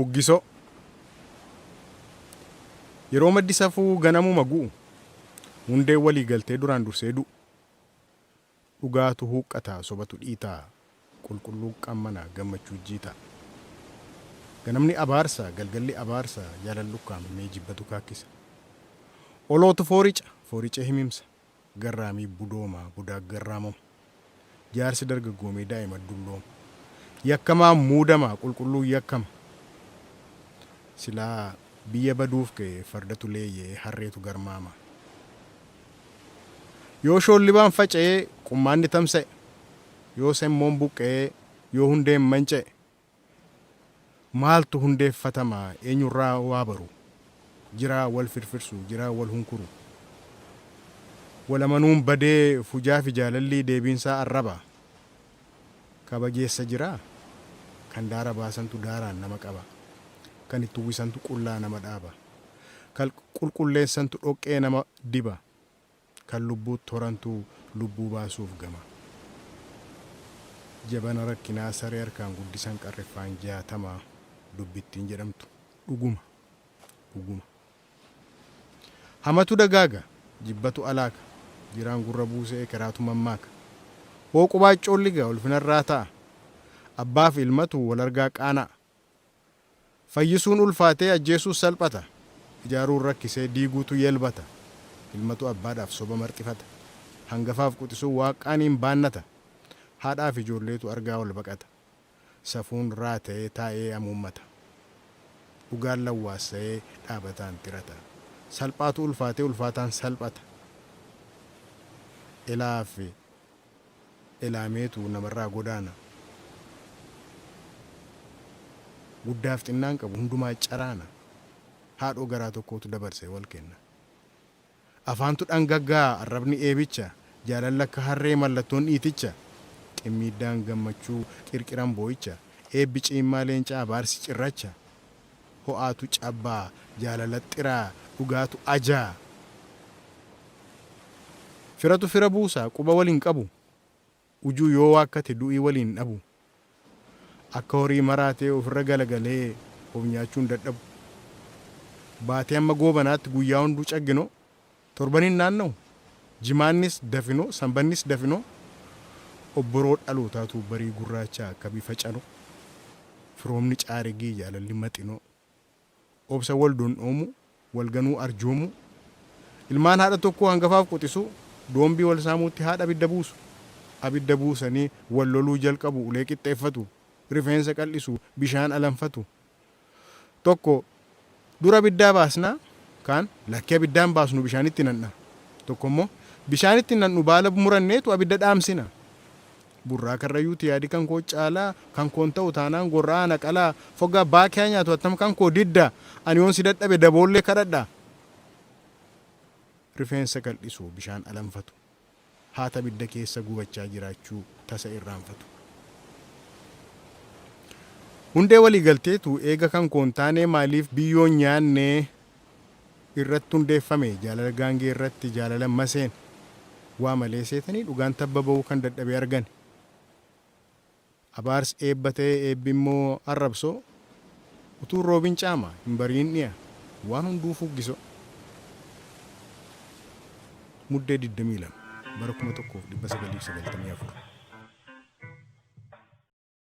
Fuggisoo. Yeroo maddi safuu ganamuma gu'u, hundeen walii galtee duraan dursee du'u. Dhugaatu huuqqata, sobatu dhiita, qulqulluu qammana, gammachuu jiita. Ganamni abaarsa, galgalli abaarsa, jaalalli ukkaamamee jibbatu kaakkisa. Olootu foorica, fooricee himimsa, garraamii budooma, budaa garraamoma. Jaarsi dargaggoomee daa'ima dullooma. Yakkamaan muudama, qulqulluun yakkama. Silaa biyya baduuf ka'e fardatu leeyya'ee harreetu garmaama. Yoo shoollibaan faca'ee qummaanni tamsa'e, yoo semmoon buqqa'ee, yoo hundeen manca'e, maaltu hundeeffatama eenyurraa waa baru? Jiraa wal firfirsu, jiraa wal hunkuru. Wal amanuun badee fujaafi jaalalli deebiinsaa arraba. Kabaji eessa jiraa? Kan daara baasantu daaraan nama qaba. Kan itti uwwisantu qullaa nama dhaaba. Kan qulqulleessantu dhoqqee nama diba. Kan lubbuutti horantu lubbuu baasuuf gama. Jabana rakkinaa saree harkaan guddisan qarriffaan 60 dubbittiin jedhamtu dhuguma. Dhuguma. Hamatu dagaaga, jibbatu alaaka, jiraan gurra buusee ekeraatu mammaaka. Hoo qubaa coolliga ulfinarraa ta'a. Abbaaf ilmatu wal argaa qaana'a. Fayyisuun ulfaatee ajjeesuus salphata. Ijaaruun rakkisee diiguutu yeelbata. Ilmatu abbaadhaaf soba marxifata. Hangafaaf quxisuun waaqqaaniin baannata. Haadhaaf ijoolleetu argaa wal baqata. Safuun raata'ee taa'ee amuummata. Dhugaan lawwaassa'ee dhaabataan xirata. Salphaatu ulfaatee ulfaataan salphata. Elaaf elaameetu namarraa godaana. Guddaaf xinnaan qabu hundumaa caraana. Haadhoo garaa tokkootu dabarsee wal kenna. Afaantu dhangaggaa'a arrabni eebicha, jaalalli akka harree mallattoon dhiiticha, qimmiiddaan gammachuu qirqiran boo'icha, eebbi ciimmaa leencaa abaarsi cirracha, ho'aatu cabbaa jaalala xiraa dhugaatu ajaa. Firatu fira buusa quba wal hin qabu, ujuu yoo waakkate du'ii wal hin dhabu. Akka horii maraatee ofirra galagalee of nyaachuun dadhabu. Baatee amma Goobanaatti guyyaa hunduu cagginoo, torban hin naanna'u, jimaannis dafinoo, sanbannis dafinoo, obboroo dhalootaatu barii gurraacha akka bifa canoo, firoomni caarigii jaalalli maxinoo, obsa wal dondhoomuu, wal ganuu arjoomuu, ilmaan haadha tokkoo hangafaaf quxisuu, doombii wal saamuutti haadha abidda buusu. Abidda buusanii wal loluu jalqabu, ulee qixxeeffatu, rifeensa qal'isu, bishaan alanfatu. Tokko, Dura abiddaa baasna, kaan, Lakkii abiddaa hin baasnu bishaanitti nanna. Tokko immoo, Bishaanitti hin nannu baala muranneetu abidda dhaamsina. Burraa Karrayyuuti yaadi kan koo caalaa kan koon ta'u taanaan gorra'aa na qalaa foggaa baakee haa nyaatu attam kan koo didda ani yoon si dadhabe daboollee kadhadha. Rifeensa qal'isu bishaan alanfatu haata abidda keessa gubachaa jiraachuu tasa irraanfatu. Hundee walii galteetu eega kan koon taanee maaliif biyyoon nyaannee irratti hundeeffame jaalala gaangee irratti jaalala maseen waa malee seetanii dhugaan tabba ba'uu kan dadhabee argani. Abaarsi eebba ta'ee eebbi immoo arrabsoo utuu hin roobin caama hin bari'in dhiya waan hunduu fuggisoo. Muddee 22 bara 1994.